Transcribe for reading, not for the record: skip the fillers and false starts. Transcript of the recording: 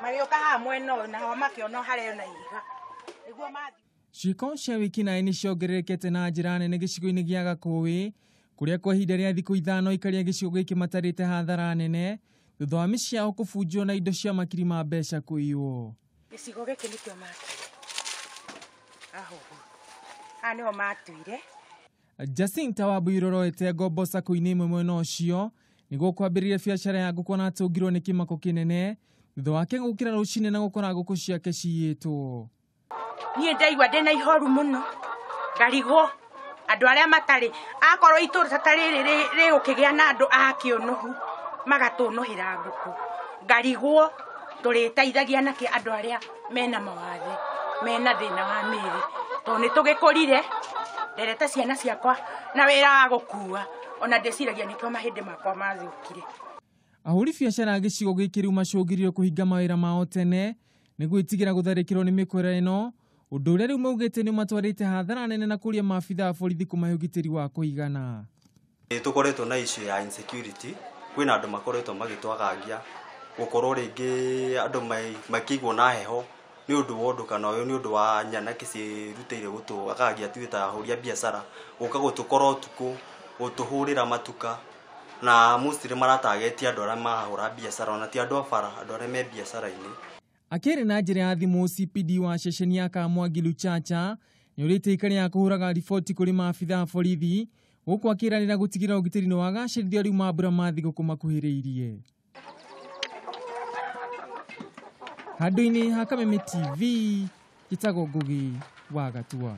Magĩũka haha mwena ũyũ nao makĩona harĩa na ihiga. Nĩguo mathiĩ. Ciĩko cia wĩkinaĩ nĩ ciongererekete na njĩra nene gĩcigo-inĩ gĩa Gakũĩ kũrĩa kwa ihinda rĩa thikũ 5 aikari a gĩcigo gĩkĩ matarĩte hathara nene thutha wa mĩciĩ yao kũbunjwo na indo cia makiri ma mbeca kũiywo. Gĩcigo gĩkĩ nĩkĩo matuire. Haha ũguo. Haha nĩho matuire. Jacinta Wambui ũrorete ngombo sacco-inĩ ĩmwe mwena ũcio nĩguo kwambĩrĩria biacara ya ngũkũ na atũngirwo nĩ kĩmako kĩnene thutha wake gũkĩra rũcinĩ na gũkora ngũkũ ciake ciyĩtwo. Niĩ ndaigua ndĩna ihoru mũno ngarigwo andũ arĩa matarĩ akorwo itũra ta rĩrĩ rĩgũkĩgĩa na andũ a kĩũnũhu magatũnũhĩra ngũkũ ngarigwo tũrĩteithagia nakĩ andũ arĩa mena mawathe mena thĩna wa mĩĩrĩ tondũ nĩ tũgĩkũrire nderete ciana ciakwa na wĩra wa gũkua ona ndĩciragia nĩkĩo mahĩndĩ makwa mathũkire. Ahũri biacara a gĩcigo gĩkĩ rĩu macũngĩrĩirio kũhinga mawĩra mao tene nĩ gwĩtigĩra gũtharĩkĩrwo nĩ mĩkwera ĩno ũndũ ũrĩa rĩu maugĩte nĩ ũmatwarĩte hathara nene na kũria maabitha a borithi kũmahe ũgitĩri wa kũigana. Nĩ tũkoretwo na issue ya insecurity, kwĩna andũ makoretwo magĩtwagangia gũkorwo rĩngĩ andũ makĩigwo na heho nĩ ũndũ wa ũndũ kana ũyũ nĩ ũndũ wa nyanake ciĩrutĩire gũtũagagia ithuĩ ta ahũri a biacara gũka gũtũkora ũtukũ gũtũhũrĩra matuka na mostly maratagetia andũ arĩa marahũra biacara ona ti andũ a bara andũ arĩa me biacara-inĩ. Akĩaria na njĩra ya thimũ CPD wa ceceni ya Kamwangi Luchacha nĩorĩtie aikari a kũhũraga riboti kũrĩ maabitha a borithi gũkũ akĩranĩra gũtigĩrĩra ũgitĩri nĩ wagacĩrithio rĩu mambura ma thigũkũ makuhĩrĩirie. Handũ-inĩ ha Kameme TV, njĩtagwo Ngũgĩ wa Gatua.